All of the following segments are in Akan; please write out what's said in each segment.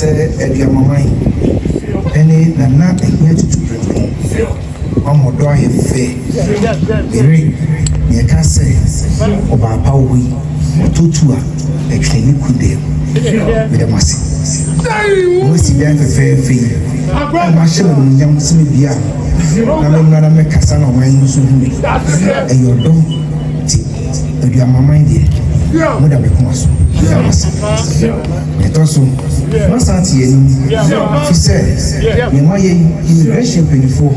Sɛ Aduamaman ne Nana Ahia Tutu Prempeh wɔn ɔdɔ ayɛ fɛ. Mere nea ɛka sɛ ɔbaa pa wɔ hɔ yi, ɔtɔ tu a ɛtwene ne ku dɛm. Meda mo ase. Moasi dan fɛfɛɛfɛ yi a mahyɛ mo animuonyam sɛ mebia na memmra na mɛkasa na ɔman yi nso hu me. Ɛyɛ ɔdɔ nti Aduamaman deɛ moda me koma so. Meda mo ase. Ɛtɔ so, masan te anim fi sɛ nea moayɛ yi, immigration mpanimfoɔ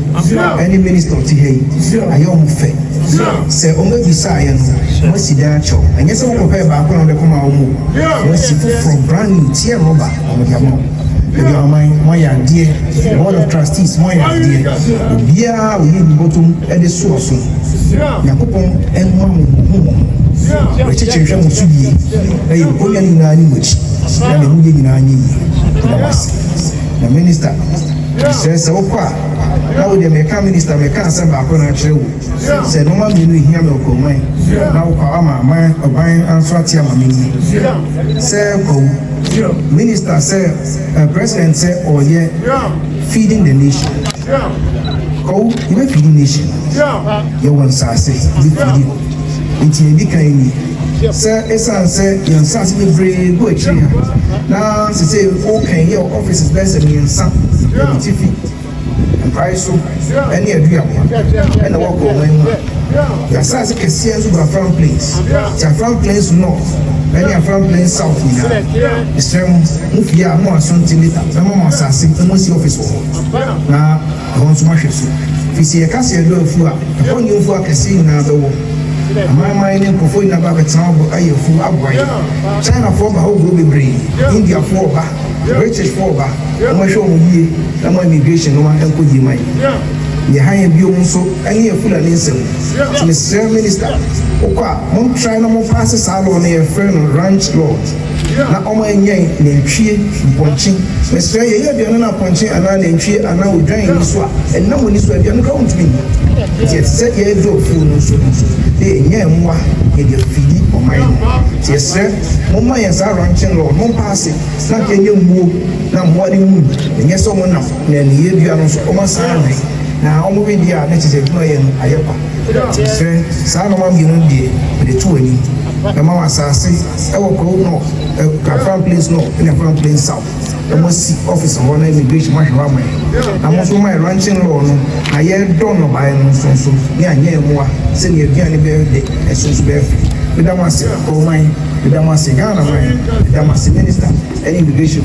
ɛne minister ɔte ha yi ayɛ ɔmo fɛ sɛ ɔmo abisaeɛ no, moasi dan akyɛw. Ɛnyɛ sɛ mokɔpɛɛ baako na wode kɔma wɔn o, moasi foforɔ, brand new tear rɔba na mode ama wo. Aduaman, moayɛ adeɛ. Board of Trustees, moayɛ adeɛ. Obiara a ɔyɛ nibɔtom de so ɔso, Nyankopɔn ɛmmoa mo ho mo ho wɔkyekyere hwɛ mo so yie na yɛ nkonnwa no nyinaa ne mo akyi na ne ho yɛ nyinaa nyɛ yie. Meda mo ase. Na minister, mesrɛ sɛ wokɔ a na wodeɛ meka minister, meka asɛm baako na akyerɛ wo sɛ nɔɔma mmienu ehia me ɔkɔman na wokɔ a ama aman ɔban nso ate ama me nie sɛ kɔwu minister sɛ president sɛ ɔyɛ Feeding the Nation. Kɔwu, yɛbɛ feeding nation. Yɛwɔ nsaase yɛbɛ feeding, nti yɛdi kan ni sɛ ɛsiane sɛ yɛn nsaase bebree gu akyiri ha na sese wokan yɛ offices bɛyɛ sɛ mmiɛnsa, Abitifi, Mpae so ɛne Aduamoa ɛna wɔkɔ ɔman mu a, yɛasase kɛseɛ nso gu Afram Plains, nti Afram Plains North ɛne Afram Plains South nyinaa, mesrɛ mo, mo fie a mo aso nte later mɛma mo asase na mo asi office wɔ hɔ na ɛhɔ nso mahwɛ so, firi sɛ yɛka sɛ yɛdɔ afuo a, ɛhɔ ne mfuo akɛseɛ nyinaa bɛwɔ. Amanman ne nkurɔfoɔ nyinaa ba bɛtena hɔ ayɛ afuo aboa yɛ. Chinafoɔ ba hɔ guro bebree, Indiafoɔ ba, Britishfoɔ ba. Wɔhwɛ wɔn yie na mo immigration no nkɔ yie ma yɛ. Yɛ ha yɛn bio nso ɛne yɛ Fulani nsɛm, nti mesrɛ minister, wokɔ a montry na mompass saa law no yɛfrɛ no ranch law na ɔmo nyɛn nantwie, mpɔnkye. Mesrɛ, yɛyɛ aduane no apɔnkye anaa nantwie anaa odwan ni so a ɛnam wɔ ni so, aduane kora wontumi nni. Nti ɛte sɛ yɛdɔ afuo no nso na yɛnyɛ mmoa yɛde afidi ɔman no. Nti yɛsrɛ momma yɛn saa ranching law mompass na nka ɛnyɛ mmuo na mmoa no mu ɛnyɛ sɛ ɔmo nam na ne yɛdua no nso ɔmo asan awe na ɔmo we deɛ a ne kyerɛ sɛ adwuma yɛ no ayɛ kwa. Nti mesrɛ, saa nɔɔma mmienu deɛ mede to w'anim ɛma wɔ asase ɛwɔ Kwawu North, Afram Plains North ɛne Afram Plains South na mo asi office hɔ na immigration mo ahwɛ hɔ ama yɛn, na mo nso mo ayɛ ranching law no na yɛdɔ nnɔbaeɛ no nso ne anyɛ mmoa sɛnea aduane bɛyɛ de ɛso nso bɛyɛ fɛ. Meda mo ase, Kɔɔman. Meda mo ase, Ghana man. Meda mo ase, minister ɛne immigration.